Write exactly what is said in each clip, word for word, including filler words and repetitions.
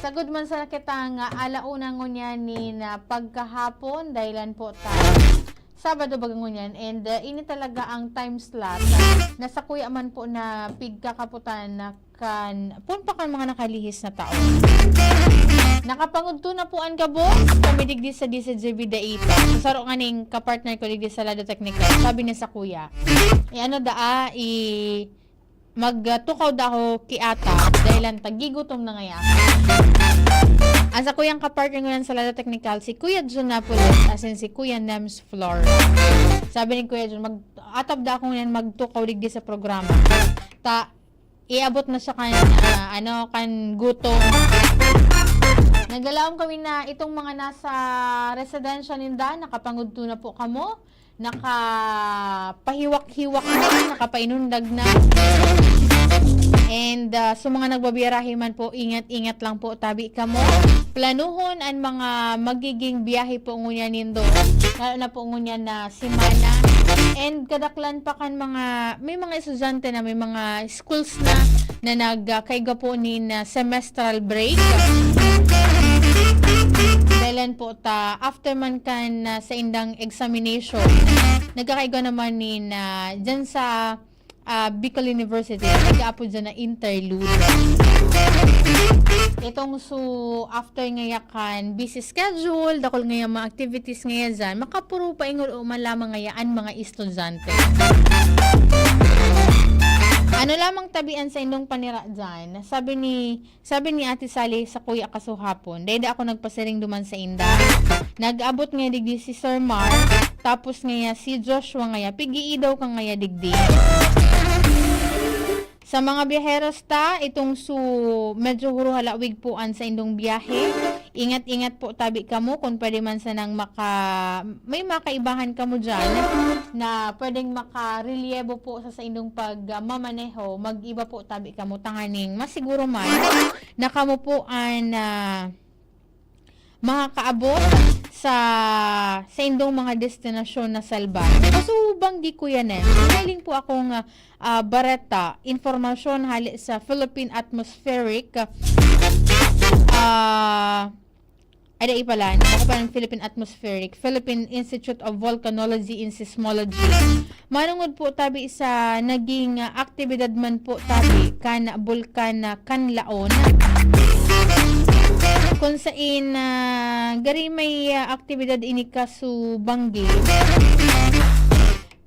Sagud man sana kita nga ala una ngunyan nin, ah, pagkahapon, dahilan po ta Sabado baga ngunyan, and, ah, ini talaga ang time slot na sakuya man po na pigkakaputan na kan, poon pa kan mga nakalihis na taon. Nakapangudto na po an gabos, kami digdi sa D C J B Daita. Sa saro nganing kapartner ko digdi sa Lado Technical, sabi niya sakuya, "Eh, ano daa, i-, magtukaw da ako ki Ata, dahilan ta gigutom na ngaya." Ang sakuyang kapartner ngunyan sa Lado Technical, si Kuya Jun Napoles, as in si Kuya Nems Flor. Sabi ni Kuya Jun, "Mag-, atab da ako ngunyan magtukaw digdi sa programa." Ta, iabot na siya kan, ah, ano, kan gutom. Naglalaom kami na itong mga nasa residensya ninda, nakapangudto na po kamo, nakapahiwak-hiwak na, nakapainundag na. And, ah, sa mga nagbabiyarahe man po, ingat-ingat lang po, tabi kamo. Planuhon an mga magiging biyahe po ngunyan nindo, lalo na po ngunyan na semana. And kadaklan pa kan mga, may mga estudyante na, may mga schools na, na nag, ah, kaigwa po nin, ah, semestral break. Dahilan po ta, after man kan, ah, saindang examination, nagkakaigwa naman nin, ah, dyan sa, ah, Bicol University, nag-aapod dyan na interlude. Itong so, after ngaya kan busy schedule, dakul ngaya mga activities ngaya dyan, makapuro paingol o man lamang ngaya an mga estudyante. Ano lamang tabi an saindong panira dyan? Sabi ni, sabi ni Ate Sally sakuya kasuhapon, "Dai da ako nagpasiring duman sainda. Nag-abot ngaya digdi si Sir Mar, tapos ngaya si Joshua ngaya, pig-iidaw ka ngaya digdi." Sa mga biyaheros ta, itong su-, medyo huro halawig po an saindong biyahe. Ingat-ingat po tabi kamo, kun pwede man sanang maka-, may makaibahan kamo dyan na pwedeng makarelyebo po sa saindong pagmamaneho, mag-iba po tabi kamo tanganing masiguro man na kamo po an, ah, makakaabot sa saindong mga destinasyon na salbahe. Kaso banggi ko yan eh. Hiling po akong, ah, ah, bareta, impormasyon hali sa Philippine Atmospheric, ah, ay, dai pala, ako pa ng Philippine Atmospheric, Philippine Institute of Volcanology and Seismology. Manungod po tabi sa naging, ah, aktibidad man po tabi kan bulkan na Kanlaon. Kung sain, ah, gari may, ah, aktibidad ini kasubanggi.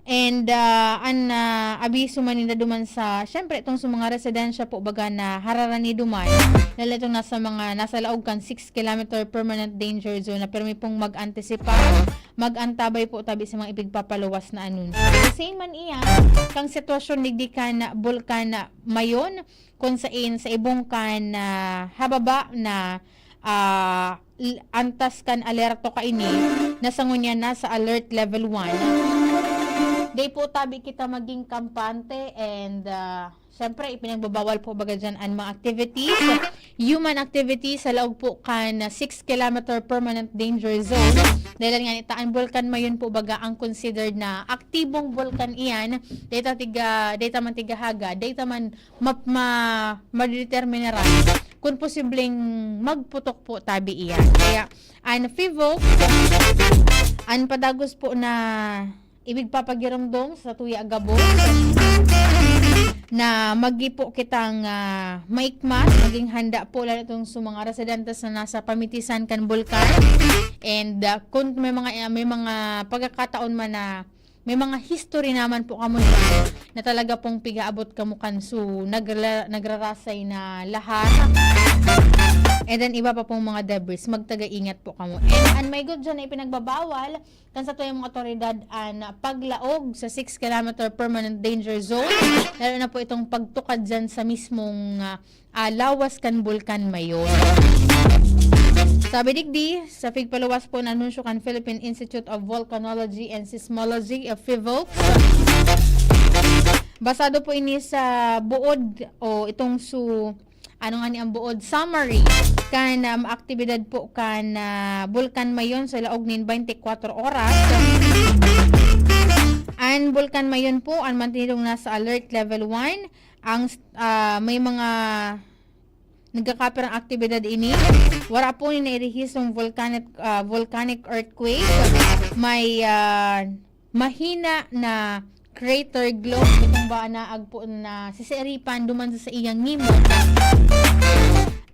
And, ah, an, ah, abiso man ninda duman sa, syempre, itong sa mga residensya po, baga na hararani duman, lalo itong nasa mga, nasa laog kan six kilometer permanent danger zone na pirmi pong mag-antisipa, mag-antabay po tabi sa mga ipigpapaluwas na anunsyo. Same man iyan, kang sitwasyon digdi kan Bulkan Mayon, kung sain sa ibong kan, ah, hababa na, ah, l-, antas kan alerto kaini, na sa ngunyan nasa alert level one. Dai po tabi kita maging kampante and, ah, syempre, ipinagbabawal po baga dyan an mga activities, human activities sa laog po kan six kilometer permanent danger zone. Dahil nga nita, ang Bulkan Mayon po baga ang considered na aktibong bulkan iyan. Data tiga, data man tiga Haga, data man ma-, ma-, madedeterminaran kung posibleng magputok po tabi iyan. Kaya, an PHIVOLCS, an padagos po na ipigpapagiromdom sa tuya gabos na magi po kitang, ah, maikmat, maging handa po, lalo itong sa mga residentes na nasa pamitisan kan bulkan. And, ah, kung may mga, may mga pagkakataon man na may mga history naman po kamo dyan na talaga pong pigaabot kamo kan su nagla-, nagrarasay na lahar. And then, iba pa pong mga debris. Magtaga-ingat po kamo. And an may gud dyan na ipinagbabawal kan satuyang mga otoridad an paglaog sa six kilometer permanent danger zone. Lalo na po itong pagtukad dyan sa mismong, ah, ah, lawas kan Bulkan Mayon. Sabi digdi, sa pigpaluwas po na anunsyo kan Philippine Institute of Volcanology and Seismology, o PHIVOLCS, basado po ini sa buod o itong su-, ano nga ni ang buod, summary kan, um, aktibidad po kan, ah, Bulkan Mayon sa laog nin twenty-four oras. An Bulkan Mayon po, an mantinidong nasa alert level one, ang, ah, may mga nagkakapirang aktibidad ini. Wara po ni nairehistrong volcanic, ah, volcanic earthquake. May, ah, mahina na crater globe. Itong ba na agpo na sisiripan duman sa, sa iyang ngimot.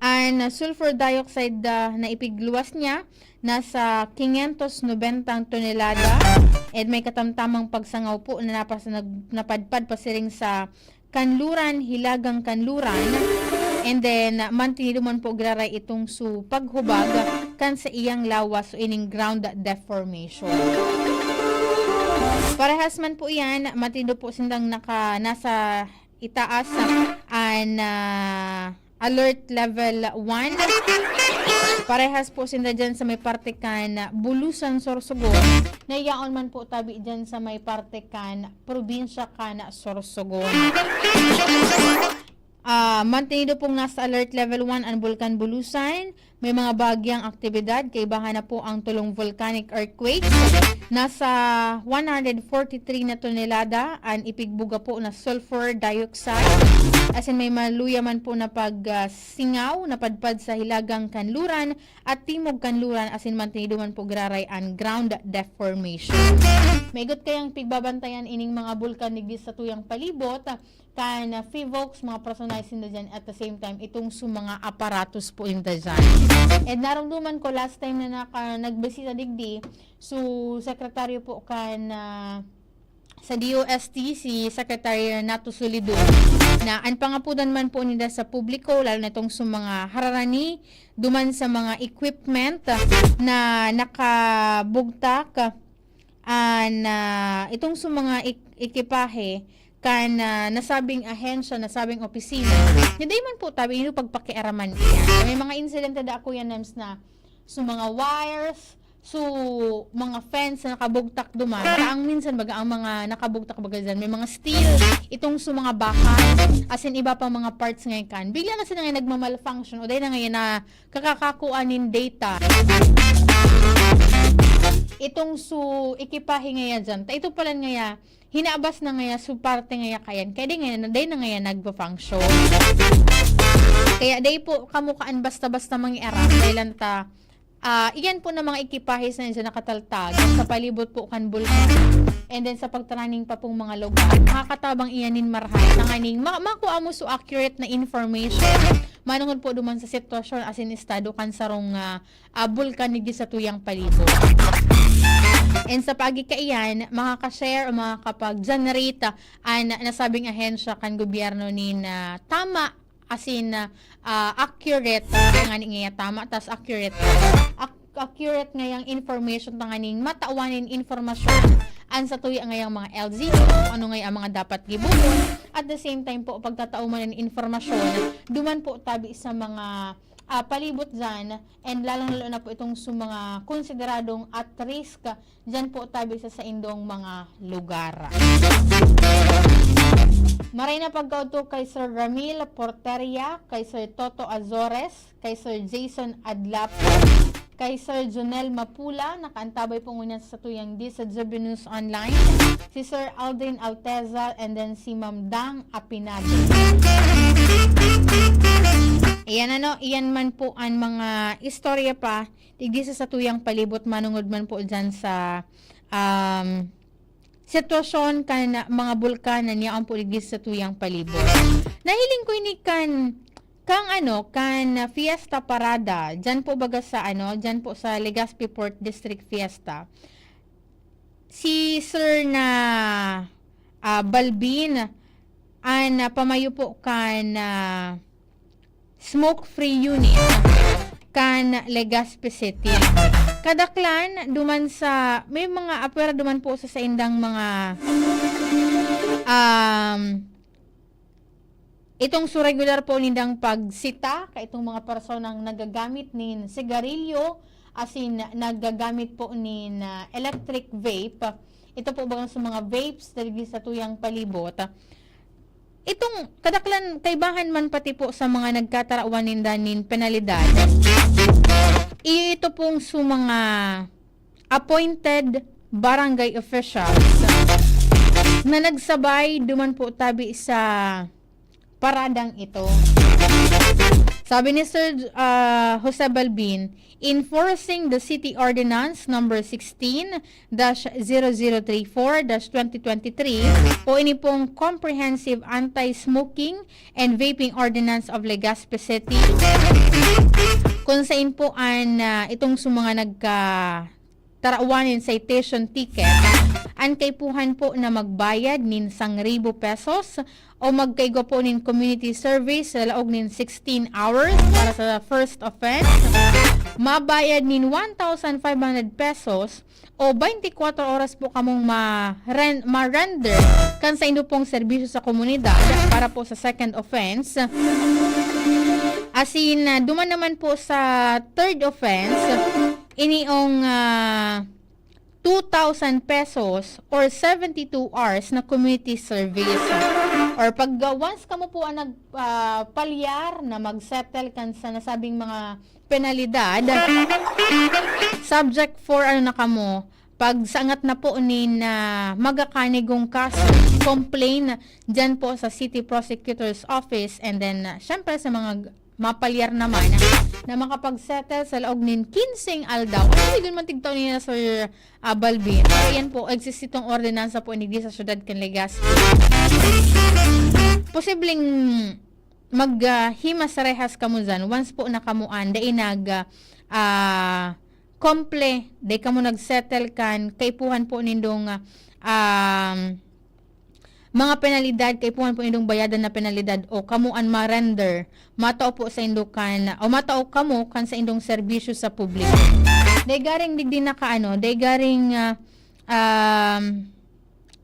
An sulfur dioxide, ah, na ipigluwas niya nasa quinientos nobenta tonelada. And may katamtamang pagsangaw po na napas-, nag-, napadpad pasiring sa kanluran, hilagang kanluran. And then, mantinido man po giraray itong su paghubag kan sa iyang lawas o ining ground deformation. Parehas man po iyan, mantinido po sindang naka, nasa itaas an, ah, alert level one. Parehas po sinda dyan sa may parte kan Bulusan, Sorsogon. Nayaon man po tabi dyan sa may parte kan probinsya kan Sorsogon. Ah, mantenido pong nasa alert level one an Bulkan Bulusan. May mga bahagyang aktibidad, kaibahan na po ang tulong volcanic earthquake. Nasa one hundred forty-three na tonelada an ipigbuga po na sulfur dioxide. Asin may maluya man po na pag, ah, singaw na padpad sa hilagang kanluran at timog kanluran, asin mantenido man po giraray an ground deformation. Maigot kayang pigbabantayan ining mga bulkan digdi sa tuyang palibot, kan, ah, PHIVOLCS, mga personahe sinda dyan, at the same time, itong su mga aparatos po ninda dyan. And narumduman ko, last time na naka-, nagbisita digdi, su sekretaryo po kan, ah, sa D O S T, si Secretary Renato Solidon, na an pangapodan man po ninda sa publiko, lalo na itong su mga hararani, duman sa mga equipment na nakabugtak, an, ah, itong su mga ek-, ekipahe kan, ah, nasabing ahensya, nasabing opisina, na dai man po tabi nindo pagpakiaraman iyan. May mga insidente da ako yan, Nems, na su mga wires, su mga fence na nakabugtak duman. Ang minsan baga, ang mga nakabugtak baga dyan, may mga steel, itong su mga bakal, asin iba pang mga parts ngayon kan. Bigla na sila ngayon nagma-malfunction, o dai na ngayon na kakakakua nin data. Itong su ekipahe ngaya dyan, ta ito palan ngaya, hinabas na ngaya su parte ngaya kayan. Kaya dai ngaya, dai na ngaya nagpa-function. Kaya dai po kamo kaan basta-basta mangiaram. Dahil lang ta, ah, iyan po na mga ekipahe na dyan nakataltag sa palibot po kan bulkan. And then sa pagtaraning pa pong mga lugar, makakatabang iyan nin marahay. Tanganing ma-, makua mo su accurate na information. Manungod po duman sa sitwasyon asin estado kan sarong, ah, ah, bulkan digdi sa tuyang palibot. And sa paagi kaiyan, makaka-share o makakapag-generate, ah, an nasabing ahensya kan gobyerno nin, ah, tama asin, ah, accurate, ngani ngaya tama, tas accurate, ac-, accurate ngayang information tanganing matawan nin impormasyon an sa tuya ngayang mga L G U, kung ano ngaya ang mga dapat gibohon. At the same time po, pagtatao man nin impormasyon, duman po tabi sa mga, ah, palibot dyan, and lalong-lalo na po itong su mga konsideradong at risk dyan po tabi sa saindong mga lugar. Maray na pagkaudto kay Sir Ramil Porteria, kay Sir Toto Azores, kay Sir Jason Adlapo, kay Sir Jonel Mapula, nakaantabay po ngunyan sa tuyang Disagio News Online, si Sir Aldrin Alteza, and then si Ma'am Dang Apinado. Ayan ano, iyan man po ang mga istorya pa digdi sa satuyang palibot, manungod man po dyan sa, um, sitwasyon kan mga bulkan na niyaon po digdi sa satuyang palibot. Nahiling ko ini kan, kang ano, kan Fiesta Parada, dyan po baga sa ano, dyan po sa Legazpi Port District Fiesta. Si Sir na, ah, Balbin, an, ah, pamayo po kan, ah, smoke-free unit kan Legazpi City. Kadaklan, duman sa, may mga apwera duman po sa saindang mga, um, itong su regular po nindang pagsita, ka itong mga personang nagagamit nin sigarilyo, asin nagagamit po nin, ah, electric vape. Ito po bagang sa mga vapes dali sa tuyang palibot. Itong kadaklan, kaibahan man pati po sa mga nagkatarawan ninda nin penalidad, iyo ito pong su mga appointed barangay officials na nagsabay duman po tabi sa paradang ito. Sabi ni Sir, ah, Jose Balbin, enforcing the City Ordinance number sixteen dash zero zero three four dash twenty twenty-three o ini pong Comprehensive Anti-Smoking and Vaping Ordinance of Legazpi City, kung sain po an, ah, itong sa mga nagka-, tarawan nin citation ticket, an kaipuhan po na magbayad nin sangribo pesos o magkaigwa po nin community service sa laog nin sixteen hours para sa first offense, mabayad nin one thousand five hundred pesos o twenty-four oras po kamong ma-ren-, ma-render kan saindo pong serbisyo sa komunidad para po sa second offense. Asin, ah, duman naman po sa third offense, iniong, ah, two thousand pesos or seventy-two hours na community service. Or pag, ah, once kamo po ang nag, ah, palyar na mag-settle kan sa nasabing mga penalidad, subject for ano na kamo, pagsangat na po nin, ah, magakanigong kaso, complain dyan po sa City Prosecutor's Office, and then, ah, syempre sa mga g-, mapalyar naman na makapag-settle sa laog nin kinseng aldaw. Ano, di man tigtao niya, Sir, ah, Balbin. Pero yan po, exist itong ordinansa po ini sa syudad kan Legazpi. Posibleng mag, ah, himas rehas kamo dyan once po na kamo an dai nag, ah, ah, komple, dai kamo nag-settle kan kaipuhan po nindong, ah, um, mga penalidad, kaipuhan po nindong bayadan na penalidad o kamo an ma-render, matao po saindo kan, o matao kamo kan saindong serbisyo sa publiko. Dai garing digdi nakaano, dai garing, ah, um,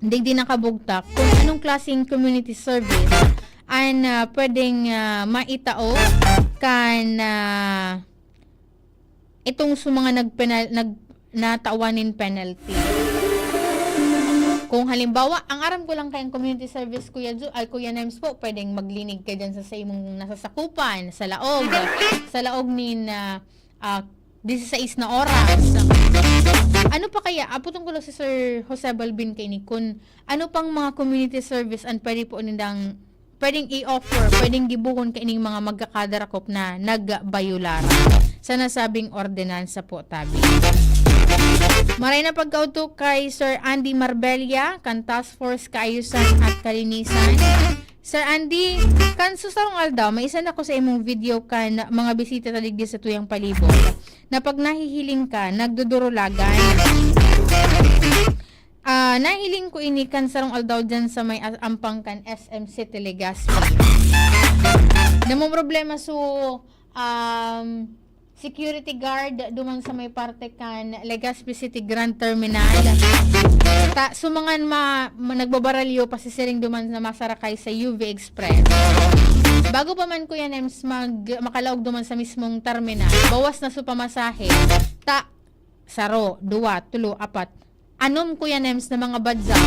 digdi nakabugtak kung anong klaseng community service an, ah, pwedeng, ah, maitao kan, ah, itong sa mga nagpenal-, nag-, natawan nin penalty. Kung halimbawa, ang aram ko lang kayang community service, Kuya Ju-, ay, Kuya Nems po, pwedeng maglinig ka dyan sa, sa imong nasasakupan, sa laog, sa laog nin, ah, ah, disisais na oras. Ano pa kaya, aputong ko lang si Sir Jose Balbin kaini, kun ano pang mga community service an pwede po nindang, pwedeng i-offer, pwedeng gibohon kaining mga magkakadarakop na nagbayulara sa nasabing ordinansa po, tabi. Maray na pagkaudto kay Sir Andy Marbella, kan Task Force Kaayusan at Kalinisan. Sir Andy, kan sa sarong aldaw, may isa na ko sa imong video kan mga bisita ta digdi sa tuyang palibot, na pag nahihiling ka, nagdudurulagan. Ah, nahiling ko ini kan sarong aldaw dyan sa may as-, ampang kan S M City Legazpi. Namomroblema so, um, security guard duman sa may parte kan Legazpi City Grand Terminal. Ta, sumangan ma, ma, nagbabaralyo, pasisiring duman na masarakay sa U V Express. Bago pa man, Kuya Nems, mag, makalaog duman sa mismong terminal, bawas na su pamasahe. Ta, saro, duwa, tulo, apat, anom, Kuya Nems, na mga badyaw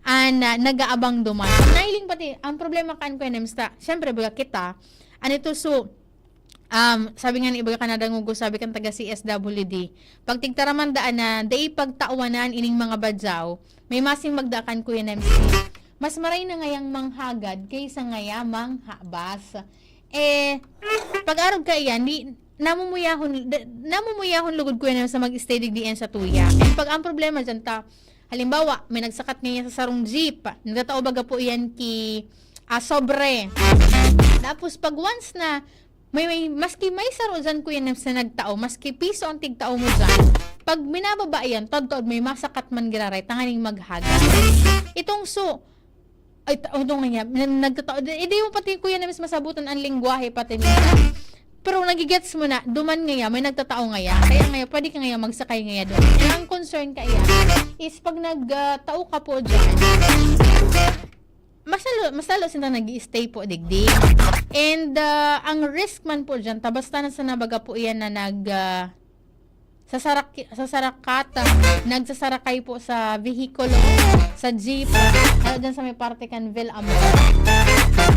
an, ah, nag-aabang duman. Nahiling pati, ang problema kan, Kuya Nems, ta, siyempre, baga kita, ano ito, so, um, sabi nga ni iba ka nadangugo, sabi kan taga C S W D, pag tigtaraman daan na, dai pagtawanan ining mga badyaw, may masing magda kan, Kuya Nems. Mas maray na ngayang manghagad kaysa ngaya manghabas. Eh, pag-arog ka iyan, di, namumuyahon, da, namumuyahon lugod, Kuya Nems, sa mag-stay digdi yan sa tuya. And pag ang problema dyan, ta, halimbawa, may nagsakat ngayon sa sarong jeep, nagtatao baga po iyan ki, ah, sobre. Tapos, pag once na, may, may, maski may saro dyan, Kuya Nems, na nagtao, maski piso ang tigtao mo dyan, pag minababa iyan, todtod may masakat man giraray, tanganing maghaga. Itong so, ay, ta-, ano nga niya, na-, nagtatao, di, di mo pati, Kuya Nems, masabutan ang lingwahe pati niya. Pero nagigets mo na, duman ngaya, may nagtatao ngaya. Kaya ngaya, pwede ka ngaya magsakay ngaya doon. And ang concern ka iyan is pag nagtao ka po dyan, mas lalo, mas lalo sila nag-i-stay po digdi. And, ah, ang risk man po dyan, ta basta na sa nabaga po iyan na nag, ah, sasarak-, sasarakat, nagsasarakay po sa vehikulo, sa jeep, ah, dyan sa may parte kan Villamor.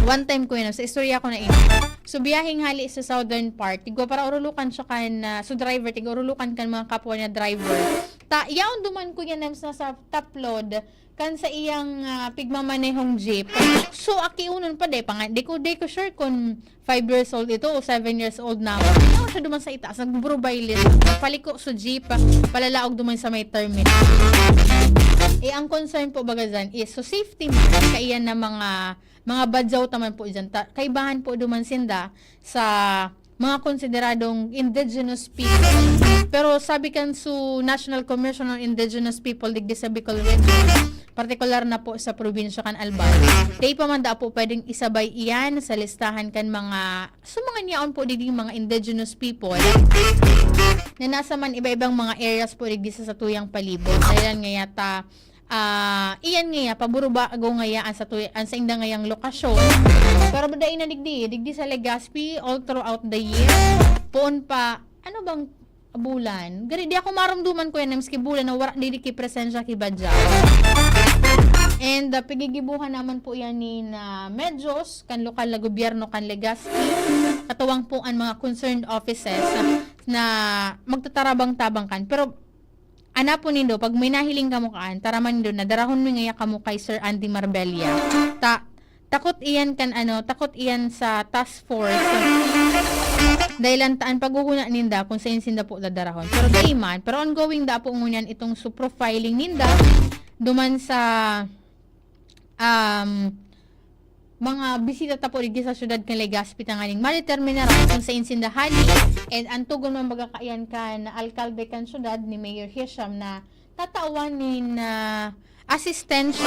One time ko yun, sa istorya ko na ini. So, biyaheng hali sa southern part, tigwa para urulukan siya kan, ah, so driver, tigwa urulukan kan mga kapwa niya driver. Ta, yaon duman, Kuya Nems, na sa top load, kan sa iyang, ah, pigmamanehong jeep. So, akiunon pa, di pa nga, di ko, di ko sure kung five years old ito o seven years old na. Ano siya duman sa itaas, nagbuburubaylis. Paliko sa jeep, palalaog duman sa may terminal. Eh, ang concern po baga dyan is, so safety man, kaiyan na mga, mga badyaw taman po dyan. Ta-, kaibahan po duman sinda sa mga konsideradong indigenous people. Pero sabi kan su National Commission on Indigenous People digdi sa Bicol Region, partikular na po sa probinsya kan Albay, dai pa man daw po pwedeng isabay iyan sa listahan kan mga, sa mga niyaon po digdi mga indigenous people na nasa man iba-ibang mga areas po digdi sa satuyang palibot. Dahilan nga yata, ah, iyan ngaya, paburubago ngaya ang sa tuy-, ang sainda ngayang lokasyon. Pero dai na digdi, digdi sa Legazpi, all throughout the year. Poon pa, ano bang bulan? Gari, di ako marumduman, Kuya Nems, ki bulan na wara digdi ki presensya ki badyaw. And, ah, pigigibuhan naman po yan ni na medyos kan lokal na gobyerno kan Legazpi. Katuwang po ang mga concerned offices, ah, na magtatarabang-tabang kan. Pero, ana po nindo, pag may nahiling kamo kaan, taraman nindo na darahon mi ngaya kamo kay Sir Andy Marbella. Ta-, takot iyan kan ano, takot iyan sa task force. Dahil ang taan paghuhuna ninda kung sain sinda po dadarahon. Pero dai man, pero ongoing da po ngunyan itong su profiling ninda duman sa, um, mga bisita ta po digdi sa syudad kan Legazpi tanganing madeterminaran kung sain sinda hali. And ang tugon man baga kaiyan kan alkalde kan syudad ni Mayor Hisham na tatawan nin, ah, asistensya.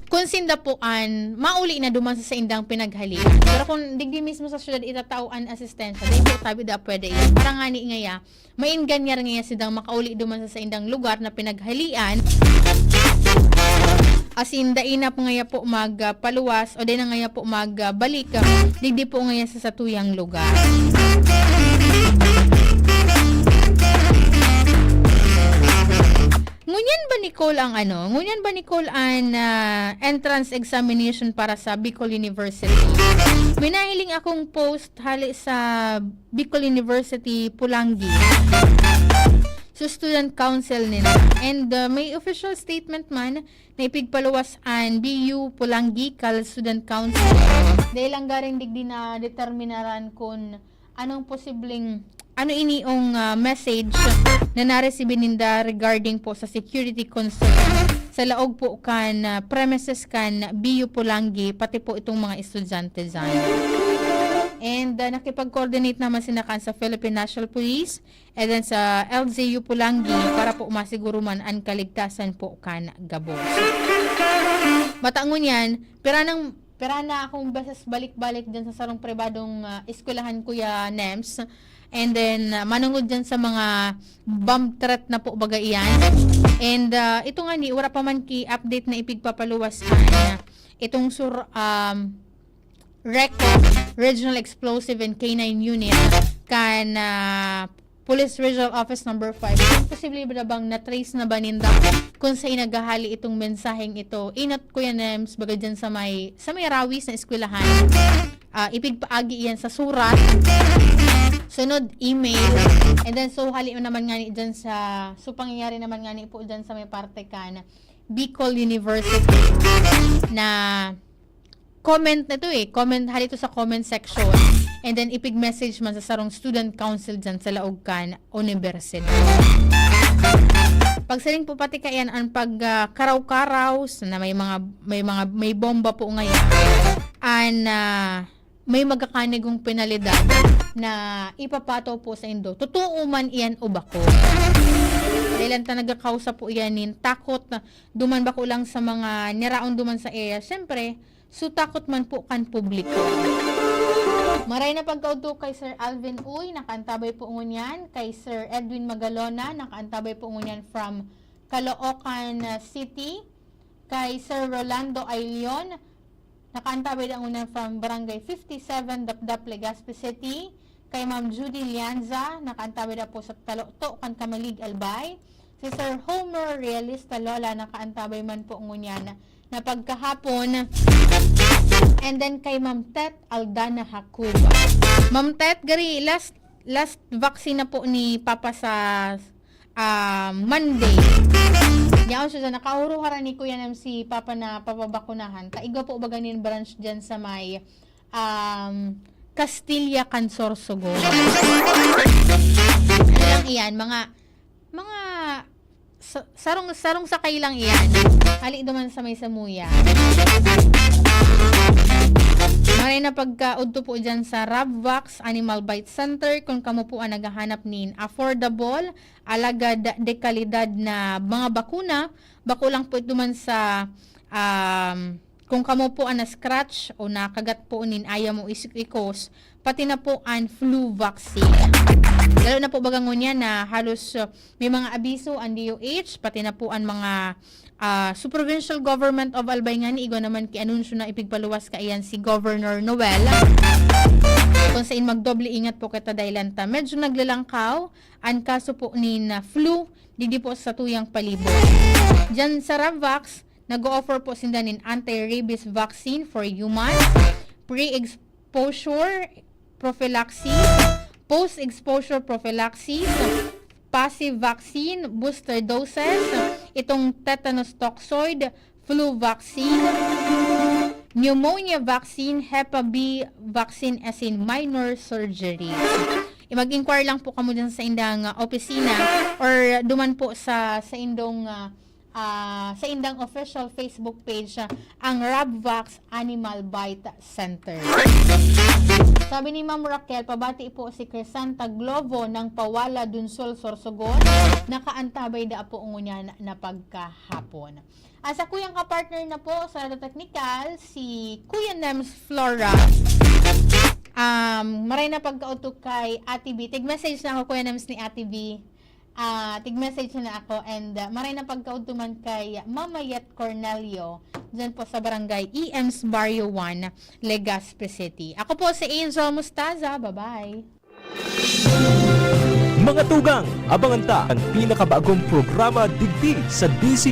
Kung sinda po an mauli na duman sa saindang pinaghalian. Pero kung digdi mismo sa syudad itatao an asistensya, dai po tabi da pwede iyan. Para ngani ngaya, maenganyar ngaya sindang makauli duman sa saindang lugar na pinaghalian. Asin dai na po ngaya po mag, ah, paluwas o dai na ngaya po mag, ah, balik, ah, digdi po ngaya sa satuyang lugar. Ngunyan ba, Nicole, ang ano? Ngunyan ba, Nicole, ang, ah, entrance examination para sa Bicol University? May nahiling akong post hali sa Bicol University, Polangui. So, student council nila. And, ah, may official statement man na ipigpaluwas an B U Polangui kal Student Council. Dahil ang garing digdi na determinaran kun anong posibleng, ano iniong, ah, message na naresibi ninda regarding po sa security concern sa laog po kan, ah, premises kan B U Polangui, pati po itong mga estudyante dyan. And, ah, nakipag-coordinate naman sila kan sa Philippine National Police and then sa L G U Polangui para po masiguro man an kaligtasan po kan gabos. Mata ngunyan, pira nang, pira na akong beses balik-balik dyan sa sarong pribadong, ah, eskwelahan, Kuya Nems. And then, ah, manungod dyan sa mga bomb threat na po baga iyan. And, ah, ito nga ni, wala pa man ki update na ipigpapaluwas kan, ah, itong sur-, um, RECO, Regional Explosive and K nine Unit, kan, ah, Police Regional Office Number five. Kung posible ba na bang na-trace na ba ninda kung saan naghahali itong mensaheng ito? Inot, Kuya Nems, baga dyan sa may, sa may Rawis na eskwelahan. Ah, ipigpaagi iyan sa surat. Sunod, email. And then, so, hali naman nga ni dyan sa, so, pangyayari naman nga ni po dyan sa may parte kan Bicol University na comment na to eh. Comment, hali to sa comment section. And then, ipig-message man sa sarong student council dyan sa laog kan universidad. Pagsiring po pati kaiyan an pag, ah, karaw-karaw, sa na may mga, may mga, may bomba po ngayon. An, ah, may magakanigong penalidad na ipapato po sa indo. Totoo man iyan o bako. Dahil ang tanagakausa po iyan nin takot na duman bako lang sa mga niraon duman sa area. Siyempre, so takot man po kan publiko. Maray na pagkaudto kay Sir Alvin Uy, nakaantabay po ngunyan. Kay Sir Edwin Magalona, nakaantabay po ngunyan from Caloocan, uh, City. Kay Sir Rolando Ailion, nakaantabay da ngunyan from Barangay fifty-seven, Dapdap, Legazpi City. Kay Ma'am Judy Lianza, nakaantabay da po sa Talokto kan Camalig, Albay. Si Sir Homer Realista Lola, nakaantabay man po ngunyan na pagkahapon. And then kay Ma'am Tet Aldana Hakuba. Ma'am Tet, gari, last, last vaccine na po ni Papa sa ah, Monday. Yaon siya, nakahuruhara ni Kuya Nam si Papa na papabakunahan. Kaigwa po baga nin branch dyan sa may, um, Castilla, Kansorsogon. Ano lang iyan, mga, mga sa-, sarong, sarong sakay lang iyan. Hali duman sa may Samuya. Maray na pagkaudto po dyan sa Rabvax Animal Bite Center. Kung kamo po ang naghahanap nin affordable, alagad de kalidad na mga bakuna, bako lang po ito man sa, um, kung kamo po ang na-scratch o nakagat po nin aya mo is-, ikos, pati na po ang flu vaccine. Lalo na po baga ngunyan na halos, uh, may mga abiso ang D O H, pati na po ang mga, ah, sa Provincial Government of Albay ngani, igwa naman ki anunsyo na ipigpaluwas kaiyan si Governor Noel. Kung sain magdoble ingat po kita dahilan ta medyo naglalangkaw ang kaso po nin, ah, flu digdi po sa tuyang palibot. Diyan sa Rabvax, nag-o-offer po sinda nin anti-rabies vaccine for humans, pre-exposure prophylaxis, post-exposure prophylaxis, passive vaccine, booster doses, itong tetanus toxoid, flu vaccine, pneumonia vaccine, Hepa B vaccine, as in minor surgeries. I-, mag-inquire lang po kamo dyan sa indang, ah, opisina or duman po sa, sa indong, ah, ah, sa indang official Facebook page, ah, ang Rabvax Animal Bite Center. Sabi ni Ma'am Raquel, pabati po si Crisanta Globo ng Pawala, Dunsol, Sorsogon. Nakaantabay da po ngunyan na pagkahapon. Ah, sa kuyang kapartner na po sa Radyo Teknikal, si Kuya Nems Flora. Um, maray na pagkautok kay Ate B. Tig-message na ako, Kuya Nems, ni Ate B. Ah, tig-message na ako and, ah, maray na pagkaudto man kay Mama Yet Cornelio, dyan po sa barangay E M's Barrio one, Legazpi City. Ako po si Angel Mustaza. Bye-bye. Mga tugang, abangan ta ang pinakabagong programa digdi sa D C